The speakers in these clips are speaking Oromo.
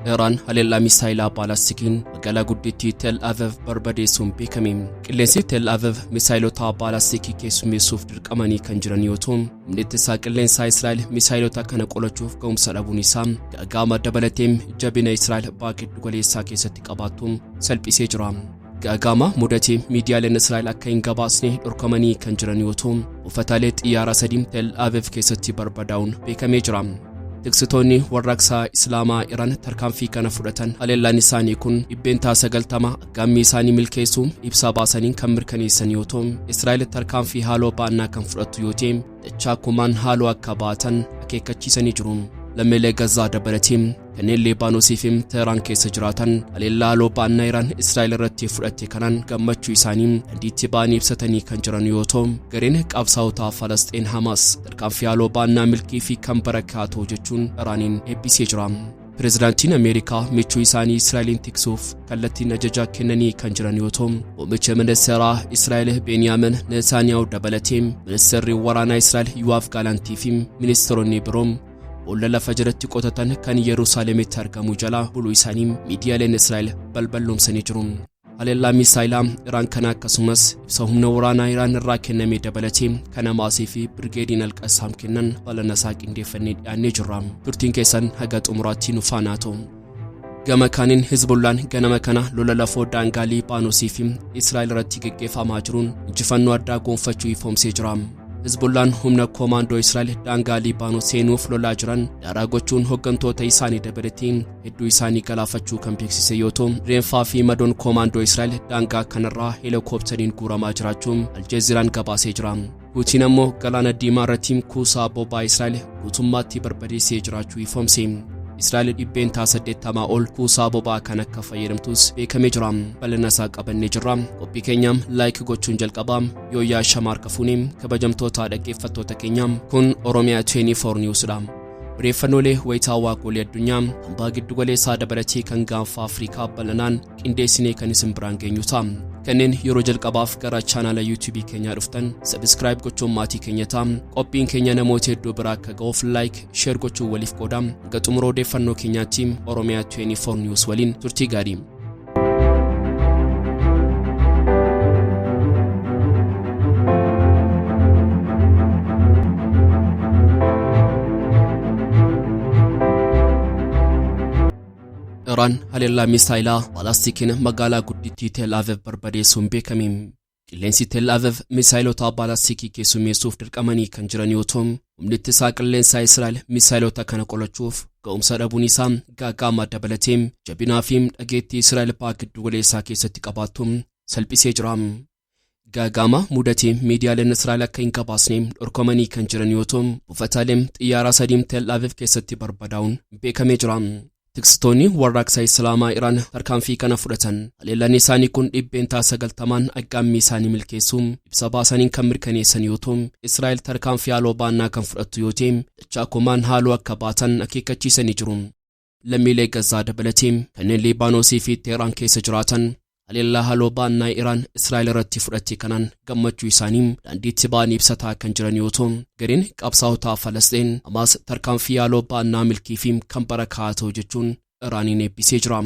Iraan haleellaa misaayilaa baalastikiin magaalaa guddittii Tel Aviv barbadeessuun beekame. Qilleensi Tel Aviv misaayilota baalastikii keessummeessuuf dirqamanii kan jiran yoo ta'u, humni ittisaa qilleensaa Israa'el misaayilota kana qolachuuf ga'umsa dhabuun isaa gaaga'ama dabalatee jabina Israa'el baha giddu galeessaa keessatti qabaattu salphisee jira. Gaaga'ama mudate miidiyaaleen Israa'el akka hin gabaasne dhorkamanii kan jiran yoo ta'u, buufataalee xiyyaaraa sadii Tel Aviv keessatti barbadaa'uun beekamee jira. Tiksitoonni warraaqsaa Islaamaa Iraan tarkaanfii kana fudhatan haleellaan isaanii kun 90% aggaammii isaanii milkeessuu ibsa baasaniin kan mirkaneessan yoo ta'u, Israa'el tarkaanfii haaloo ba'annaa kan fudhattu yoo ta'e dachaa kumaan haaloo akka ba'atan akeekkachiisanii jiru. Lammiilee Gazaa dabalatee kanneen Liibaanosii fi Teheraan keessa jiraatan haleellaa haaloo ba'annaa Iraan Israa'el irratti fudhatte kanaan gammachuu isaanii daandiitti ba'anii ibsatanii kan jiran yoo ta'u, gareen qabsaa'otaa Falasxiin Hamaas tarkaanfii haaloo ba'annaa milkii fi kan barakaa ta'u jechuun Iraaniin eebbisee jira. Pireezidaantiin Ameerikaa michuu isaanii Israa'eliin tiksuuf kallattiin ajajaa kennanii kan jiran yoo ta'u, muummicha ministeeraa Israa'el Beniyaamin Netanyahu dabalatee ministeerri waraanaa Israa'el Yoav Gaalantii fi ministeeronni biroo boolla lafa jalatti qotatan kan Yerusaalemitti argamu jala buluu isaanii miidiyaaleen Israa'el balballoomsanii jiru. Haleellaa misaayilaa Iraan kana akkasumas ibsa humna waraanaa Iraan irraa kenname dabalatee kan Hamaasii fi Birgeediin Alqassaam kennan bal'ina isaa qindeeffannee dhiyaannee jirra. Turtiin keessan haga xumuraatti nu faana ta'u. Gama kaaniin Hizbullaan ganama kana lola lafoo daangaa Liibaanosii fi Israa'el irratti geggeeffamaa jiruun injifannoo addaa goonfachuu ifoomsee jira. Hizbullaan humna koomaandoo Israa'el daangaa Liibaanos seenuuf lolaa jiran daaraa gochuun hooggantoota isaanii dabalatee hedduu isaanii galaafachuu kan beeksise yoo ta'u, reenfaa fi madoon koomaandoo Israa'el daangaa kanarraa heelikooptariin guuramaa jiraachuun Aljeeziraan gabaasee jira. Huutiin ammoo galaana diimaa irratti kuusaa boba'aa Israa'el guutummaatti barbadeessee jiraachuu ifoomse. Israa'el 80% ol kuusaa boba'aa kan akka fayyadamtus beekamee jira. Bal'ina isaa qabannee jirra. Qophii keenya like gochuun jalqabaa. Yooyyaa shamaarka fuunee kabajamtoota dhaggeeffattoota keenya, kun Oromiyaa 24 News dha. Odeeffannoolee wayitaawaa goolii addunyaa hambaa giddugaleessaa dabalatee kan gaanfa Afrikaa bal'inaan qindeessinee kan isin biraan geenyu ta'a. Kanneen yeroo jalqabaaf gara chaanaala YouTube keenyaa dhuftan subscribe gochuun maatii keenya ta'a. Qophiin keenya namoota hedduu biraa akka ga'uuf like, share gochuun waliif qooda. Hanga xumura odeeffannoo keenyaatti Oromiyaa 24 News waliin turtii gaarii. Iraan haleellaa misaayilaa baalastikiin magaalaa guddittii Tel Aviv barbadeessuun beekame. Qilleensi Tel Aviv misaayilota baalastikii keessummeessuuf dirqamanii kan jiran yoo ta'u, humni ittisaa qilleensaa Israa'el misaayilota kana qolachuuf ga'umsa dhabuun isaa gaaga'ama dabalatee jabinaa fi dhageettii Israa'el baha giddu galeessaa keessatti qabaattu salphisee jira. Gaaga'ama mudatee miidiyaaleen Israa'el akka hin gabaasne dhorkamanii kan jiran yoo ta'u, buufataaleen xiyyaaraa sadii Tel Aviv keessatti barbadaa'uun beekamee jira. Tiksitoonni warraaqsa Islaamaa Iraan tarkaanfii kana fudhatan. Haleellaan isaanii kun 90% aggaammii isaanii milkeessuu ibsa baasaniin kan mirkaneessan yoo ta'u, Israa'el tarkaanfii haaloo ba'annaa kan fudhattu yoo ta'e dachaa kumaan haaloo akka baatan akeekkachiisanii jiru. Lammiilee Gazaa dabalatee kanneen Liibaanosii fi Teheraan keessa jiraatan haleellaa haaloo ba'annaa Iraan Israa'el irratti fudhatte kanaan gammachuu isaanii daandiitti ba'anii ibsataa kan jiran yoo ta'u, gareen qabsaa'otaa Falasxiin Hamaas tarkaanfii haaloo ba'annaa milkii fi kan barakaa ta'u jechuun Iraaniin eebbisee jira.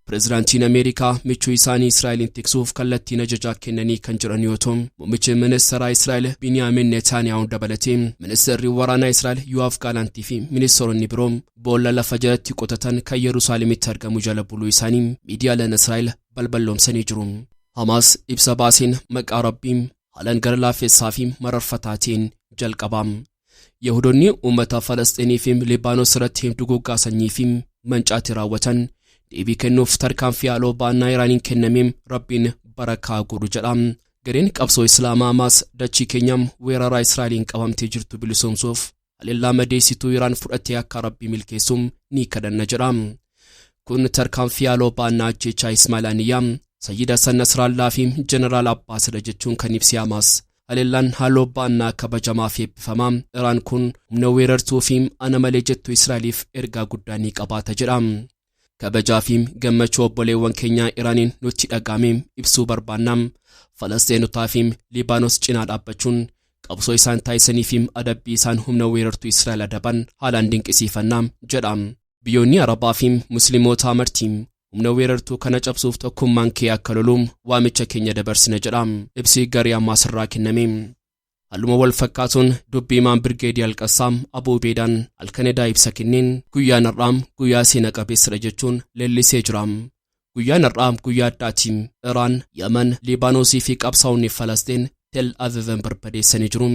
Pireezidaantiin Ameerikaa michuu isaanii Israa'eliin tiksuuf kallattiin ajajaa kennanii kan jiran yoo ta'u, muummichi ministeeraa Israa'el Biniyaamin Netanyahu dabalatee ministeerri waraanaa Israa'el Yoav Gaalantii fi ministeeronni biroo boolla lafa jalatti qotatan kan Yerusaalemitti argamu jala buluu isaanii miidiyaaleen Israa'el balballoomsanii jiru. Hamaas ibsa baaseen maqaa Rabbii haalaan gara laafessaa fi mararfataa ta'een jalqaba. Yahudonni uummata Falasxiinii fi Libaanos irratti duguuggaa sanyii fi mancaatti raawwatan deebii kennuuf tarkaanfii haaloo ba'annaa Iraaniin kennamee Rabbiin barakaa godhu jedha. Gareen qabsoo Islaamaa Hamaas dachii keenya weeraraa Israa'eliin qabamtee jirtu bilisoomsuuf haleellaa madeessituu Iraan fudhattee akka Rabbii milkeessu ni kadhanna jedha. Kun tarkaanfii haaloo ba'annaa ajjeechaa Ismail Haniyyaa, Sayyid Hassan Nasrallaa fi Jeneraal Abbaasidha jechuun kan ibse Hamaas. Haleellaan haaloo ba'annaa kabajamaa fi eebbifamaa Iraan kun humna weerartuu fi ana malee jettu Israa'eliif ergaa guddaa ni qabaata jedha. Kabajaa fi gammachuu obboleewwan keenyaa Iraaniin nutti dhaga'ame ibsuu barbaanna. Falasxiinotaa fi Liibaanos cinaa dhaabbachuun qabsoo isaan taasisanii fi adabbii isaan humna weerartuu Israa'el adaban haalaan dinqisiifanna jedha. Biyyoonni Arabaa fi Musliimotaa marti humna weerartuu kana cabsuuf tokkummaan kee akka lolu waamicha keenya dabarsina jedha ibsi garee Hamaas irraa kenname. Haaluma wal fakkaatuun dubbii himaan Birgeedii Alqassaam Abuu Ubeedaan halkan edaa ibsa kenneen guyyaan har'aa guyyaa seena qabeessadha jechuun leellisee jira. Guyyaan har'aa guyyaa addaati. Iraan, Yaman, Liibaanosii fi qabsaa'onni Falastiin Tel Aviven barbadeessanii jiru.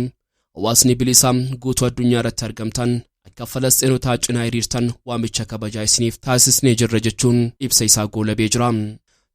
Hawaasni bilisaa guutuu addunyaa irratti argamtan akka Falasxiinotaa cinaa hiriirtan waamicha kabajaa isiniif taasisnee jirra jechuun ibsa isaa goolabee jira.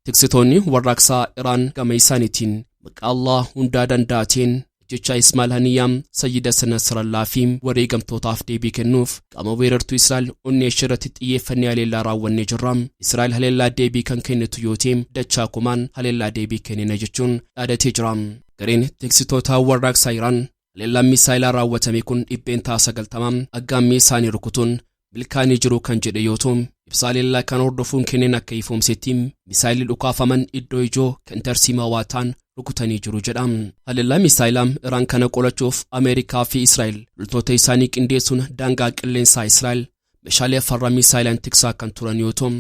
Tiksitoonni warraaqsaa Iraan gama isaaniitiin maqaa Allah hundaa danda'ateen jecha Ismail Haniyyaa, Sayyid Hassan Nasrallaa fi wareegamtootaaf deebii kennuuf qaama weerartuu Israa'el onnee ishee irratti xiyyeeffannee haleellaa raawwannee jirra. Israa'el haleellaa deebii kan kennitu yoo ta'e dachaa kumaan haleellaa deebii kennina jechuun dhaadatee jira. Gareen tiksitoota warraaqsaa Iraan haleellaan misaayilaa raawwatame kun 90% aggaammii isaanii rukutuun milkaa'anii jiru kan jedhe yoo ta'u, ibsa haleellaa kan hordofuun kenneen akka ifoomsetti misaayilli dhukaafaman iddoo ijoo kan tarsiimawaa ta'an rukutanii jiru jedha. Haleellaa misaayilaa Iraan kana qolachuuf Ameerikaa fi Israa'el loltoota isaanii qindeessuun daangaa qilleensaa Israa'el meeshaalee farra misaayilaan tiksaa kan turan yoo ta'u,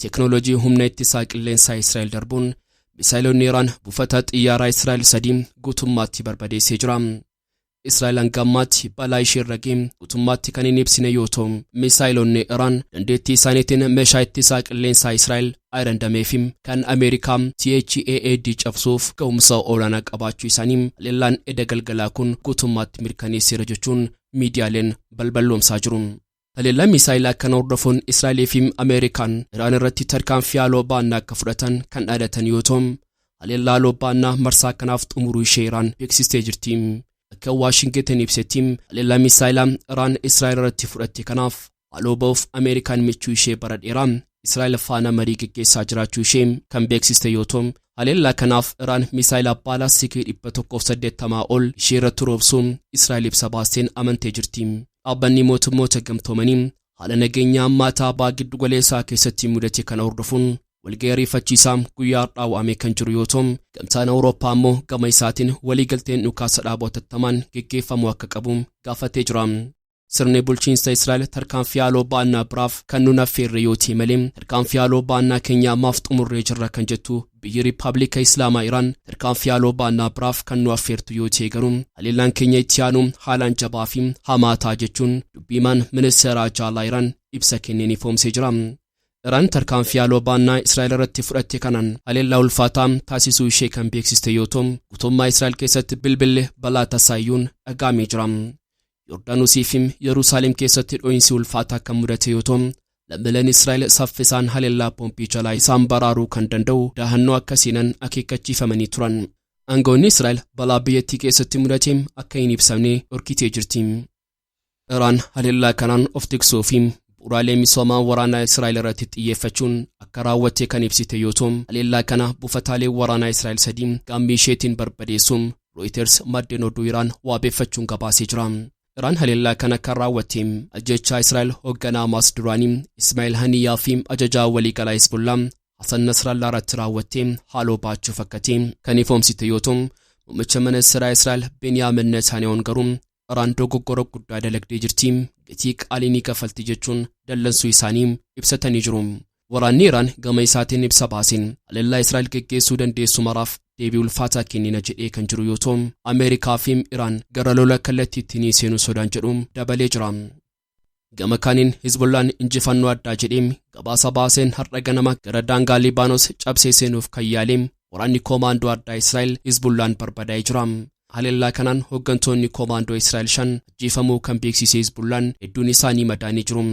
teeknooloojii humna ittisaa qilleensaa Israa'el darbuun misaayilonni Iraan buufata xiyyaaraa Israa'el sadii guutummaatti barbadeessee jira. Israa'el hanga ammaatti balaa ishee irra ga'e guutummaatti kan hin ibsine yoo ta'u, misaayilonni Iraan dandeettii isaaniitiin meeshaa ittisaa qilleensaa Israa'el Iron Dome fi kan Ameerikaa THAAD cabsuuf ga'umsa olaanaa qabaachuu isaanii haleellaan eda galgalaa kun guutummaatti mirkaneesseera jechuun miidiyaaleen balballoomsaa jiru. Haleellaan misaayilaa kana hordofuun Israa'elii fi Ameerikaan Iraan irratti tarkaanfii haaloo ba'annaa akka fudhatan kan dhaadatan yoo ta'u, haleellaa haaloo ba'annaa marsaa kanaaf xumuruu ishee Iraan beeksistee jirti. Akka Waashingten ibsetti haleellaa misaayilaa Iraan Israa'el irratti fudhatte kanaaf haaloo ba'uuf Ameerikaan michuu ishee bara dheeraa Israa'el faana marii geggeessaa jiraachuu ishee kan beeksiste yoo ta'u, haleellaa kanaaf Iraan misaayilaa baalaastikii 180 ol ishee irratti roobsuun Israa'el ibsa baasteen amantee jirti. Dhaabbanni mootummoota gamtoomanii haala nageenyaa hammaataa baha giddu galeessaa keessatti mudate kana hordofuun walga'ii ariifachiisaa guyyaa har'aa waamee kan jiru yoo ta'u, gamtaan Awurooppaa immoo gama isaatiin waliigalteen dhukaasa dhaabuu hatattamaan geggeeffamuu akka qabu gaafatee jira. Sirni bulchiinsa Israa'el tarkaanfii haaloo ba'annaa biraaf kan nun affeerre yoo ta'e malee tarkaanfii haaloo ba'annaa keenya ammaaf xumurree jirra kan jettu biyyi Riippaabilika Islaamaa Iraan tarkaanfii haaloo ba'annaa biraaf kan nu affeertu yoo ta'e garuu haleellaan keenya itti aanu haalaan jabaa fi hamaa ta'a jechuun dubbiimaan ministeera jaalaa Iraan ibsa kenneen ifoomsee jira. Iraan tarkaanfii haaloo ba'annaa Israa'el irratti fudhatte kanaan haleellaa ulfaataa taasisuu ishee kan beeksiste yoo ta'u, guutummaa Israa'el keessatti bilbilli balaa tasaayyuun dhaga'amee jira. Yordaanosii fi Yerusaalem keessatti dho'iinsi ulfaataa kan mudate yoo ta'u, lammiileen Israa'el saffisaan haleellaa boombii jalaa isaan baraaruu kan danda'u dahannoo akka seenan akeekkachiifamanii turan. Aangawoonni Israa'el balaa biyyattii keessatti mudate akka hin ibsamne dhorkitee jirti. Iraan haleellaa kanaan of tiksuu fi bu'uuraalee misoomaa waraanaa Israa'el irratti xiyyeeffachuun akka raawwatte kan ibsite yoo ta'u, haleellaa kana buufataalee waraanaa Israa'el sadii gaammii isheetiin barbadeessuun Reuters maddeen oduu Iraan waabeeffachuun gabaasee jira. Iraan haleellaa kana kan raawwatte ajjechaa Israa'el hoogganaa Hamaas duraanii Ismaa'il Haniyyaa fi ajajaa waliigalaa Hezbollaa Hasan Nasrallaa irratti raawwatte haaloo baachuuf akka ta'e kan ifoomsite yoo ta'u, muummicha ministeeraa Israa'el Beniyaamin Netanyahuun garuu Iraan dogoggora guddaa dalagdee jirti, gatii qaalii ni kafalti jechuun dallansuu isaanii ibsatanii jiru. Waraanni Iraan gama isaatiin ibsa baaseen haleellaa Israa'el geggeessuu dandeessu maraaf deebii ulfaataa kennina jedhee kan jiru yoo ta'u, Ameerikaa fi Iraan gara lola kallattiitti ni seenu sodaan jedhu dabalee jira. Gama kaaniin Hizbollaan injifannoo addaa jedhee gabaasa baaseen har'a ganama gara daangaa Libaanos cabsee seenuuf kan yaale waraanni koomaandoo addaa Israa'el Hizbollaan barbadaa'ee jira. Haleellaa kanaan hooggantoonni koomaandoo Israa'el 5 ajjeefamuu kan beeksise Hizbollaan hedduun isaanii madaanii jiru.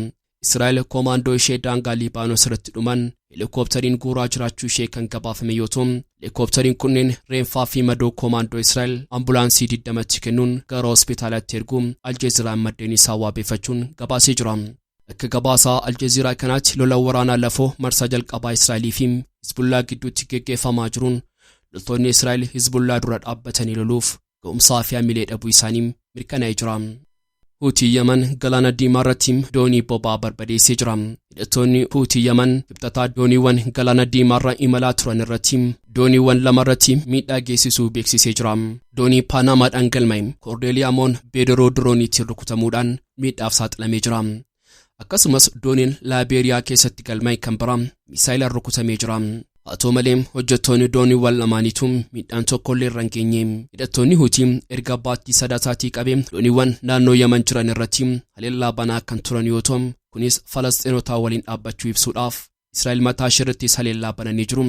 Israa'el koomaandoo ishee daangaa Libaanos irratti dhuman heelikooptariin guuraa jiraachuu ishee kan gabaafame yoo ta'u, heelikooptariin kunneen reenfaa fi madoo koomaandoo Israa'el ambulaansii 20tti kennuun gara hospitaalaatti erguu Aljeeziraan maddeen isaa waabeeffachuun gabaasee jira. Akka gabaasaa Aljeeziraa kanaatti lola waraanaa lafoo marsaa jalqabaa Israa'elii fi Hizbullaa gidduutti geggeeffamaa jiruun loltoonni Israa'el Hizbullaa dura dhaabbatanii loluuf ga'umsaa fi hamilee dhabuu isaanii mirkanaa'ee jira. Huutii Yaman galaana diimaa irratti doonii boba'aa barbadeessee jira. Hidhattoonni Huutii Yaman kibxataa dooniiwwan galaana diimaarra imalaa turan irratti dooniiwwan lama irratti miidhaa geessisuu beeksisee jira. Doonii Paanaamaadhaan galmaa'e Koordeeliyaa Moon beedaroo dirooniitiin rukutamuudhaan miidhaaf saaxilamee jira. Akkasumas dooniin Laabeeriyaa keessatti galmaa'e kan biraa misaayilaan rukutamee jira. Haa ta'u malee, hojjettoonni dooniiwwan lamaaniitu miidhaan tokkollee irra hin geenye. Hidhattoonni Huutii erga baattii Sadaasaatii qabee dooniiwwan naannoo Yaman jiran irratti haleellaa banaa kan turan yoo ta'u, kunis Falasxiinotaa waliin dhaabbachuu ibsuudhaaf. Israa'el mataa ishee irrattis haleellaa bananii jiru.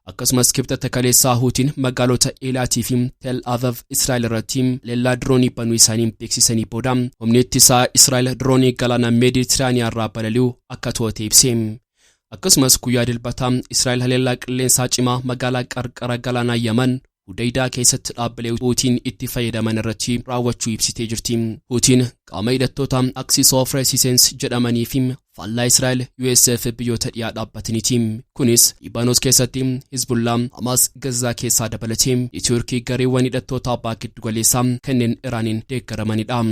Akkasumas Kibxata kaleessaa Huutiin magaalota Eelaatii fi Tel Aviv Israa'el irratti haleellaa diroonii banuu isaanii beeksisanii booda, humni ittisaa Israa'el diroonii galaana Meeditiraaniyaa irraa balali'u akka to'ate ibse. Akkasumas guyyaa Dilbataa Israa'el haleellaa qilleensaa cimaa magaalaa qarqara galaanaa Yaman Hudaydaa keessatti dhaabbilee Huutiin itti fayyadaman irratti raawwachuu ibsitee jirti. Huutiin qaama hidhattoota Axis of Resistance jedhamanii fi faallaa Israa'el, US fi biyyoota dhiyaa dhaabbataniiti. Kunis Libaanoos keessatti Hizbullaa, Hamaas Gazaa keessaa dabalatee neetwoorkii gareewwan hidhattoota abbaa giddugaleessaa kanneen Iraaniin deeggaramanidha.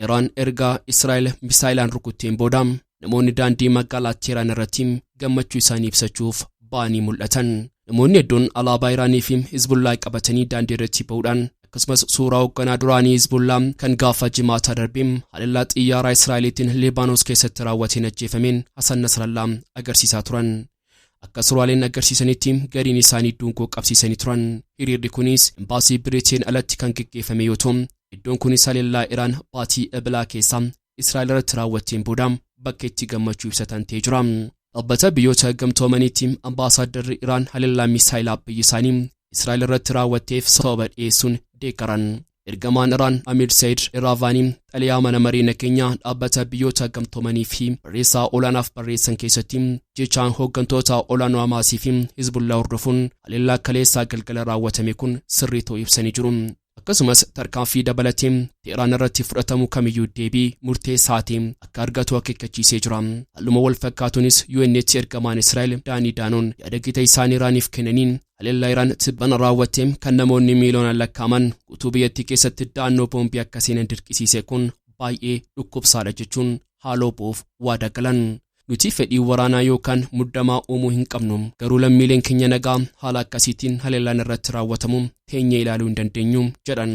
Iraan erga Israa'el misaayilaan rukutteen booda namoonni daandii magaalaa Teheraan irratti gammachuu isaanii ibsachuuf ba'anii mul'atan. Namoonni hedduun alaabaa Iraanii fi Hizbullaa qabatanii daandii irratti ba'uudhaan, akkasumas suuraa hoogganaa duraanii Hizbullaa kan gaafa Jimaataa darbee haleellaa xiyyaaraa Israa'eliitiin Libaanoos keessatti raawwateen ajjeefameen Hasan Nasrallaa agarsiisaa turan. Akka suuraaleen agarsiisanitti gariin isaanii dungoo qabsiisanii turan. Hiriirri kunis embaasii Biriteen alatti kan geggeeffame yoo ta'u, iddoon kunis haleellaa Iraan baatii Ebilaa keessaa Israa'el irratti raawwatteen booda bakka itti gammachuu ibsatan ta'ee jira. Dhaabbata Biyyoota Gamtoomaniitti ambaasaaddarri Iraan haleellaa misaayilaa biyyi isaanii Israa'el irratti raawwatteef sababa dhiyeessuun deeggaran. Ergamaan Iraan Amir Said Iraavaanii xalayaa mana maree nageenyaa dhaabbata Biyyoota Gamtoomanii fi barreessaa olaanaaf barreessan keessatti jechaan hooggantoota olaanoo Hamaasii fi Hizbullaa hordofuun haleellaa kaleessaa galgala raawwatame kun sirrii ta'uu ibsanii jiru. Akkasumas tarkaanfii dabalatee Teheraan irratti fudhatamu kamiyyuu deebii murteessaa ta'e akka argatu akeekkachiisee jira. Haaluma wal fakkaatuunis UN'tti ergamaan Israa'el Daanii Daanoon yaada gita isaanii Iraaniif kennaniin, haleellaa Iraan tibbana raawwatte kan namoonni miiliyoonaan lakkaa'aman guutuu biyyattii keessatti da'annoo boombii akka seenan dirqisiise kun baay'ee dhukkubsaadha jechuun haaloo ba'uuf waadaa galan. "Nuti fedhii waraanaa yookaan muddamaa uumuu hin qabnu, garuu lammiileen keenya nagaa haala akkasiitiin haleellaan irratti raawwatamu teenyee ilaaluu hin dandeenyu" jedhan.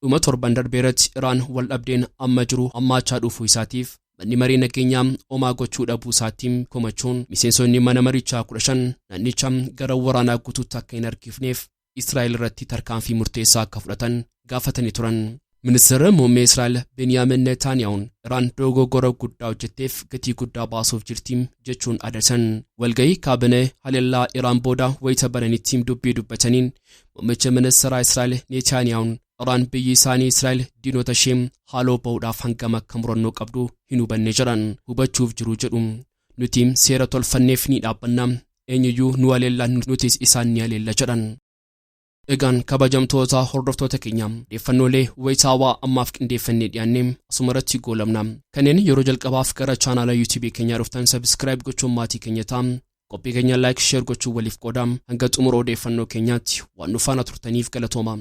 Dhuma torban darbee irratti Iraan wal dhabdeen amma jiru hammaachaa dhufuu isaatiif manni maree nageenyaa omaa gochuu dhabuu isaatti komachuun, miseensonni mana marichaa 15 naannicha gara waraanaa guutuutti akka hin harkifneef Israa'el irratti tarkaanfii murteessaa akka fudhatan gaafatanii turan. Ministeerri muummee Israa'el Beniyaamin Netanyahuun Iraan dogoggora guddaa hojjetteef gatii guddaa baasuuf jirti jechuun adatan. Walgahii kaabinee haleellaa Iraan booda wayita bananitti dubbii dubbataniin muummicha ministeeraa Israa'el Netanyahuun Iraan biyyi isaanii Israa'el diinota ishee haaloo ba'uudhaaf hangam akka murannoo qabdu hin hubanne jedhan. Hubachuuf jiru jedhu. "Nuti seera tolfanneef ni dhaabbanna. Eenyuyyuu nu haleellaan nutis isaan ni haleella" jedhan. Egaan kabajamtoota hordoftoota keenya, odeeffannoolee wayitaawaa ammaaf qindeeffannee dhiyaanne asuma irratti goolabna. Kanneen yeroo jalqabaaf gara chaanaala YouTube keenyaa dhuftan subscribe gochuun maatii keenya ta'a. Qophii keenya like, share gochuun waliif qooda. Hanga xumura odeeffannoo keenyaatti waan nu faana turtaniif galatooma.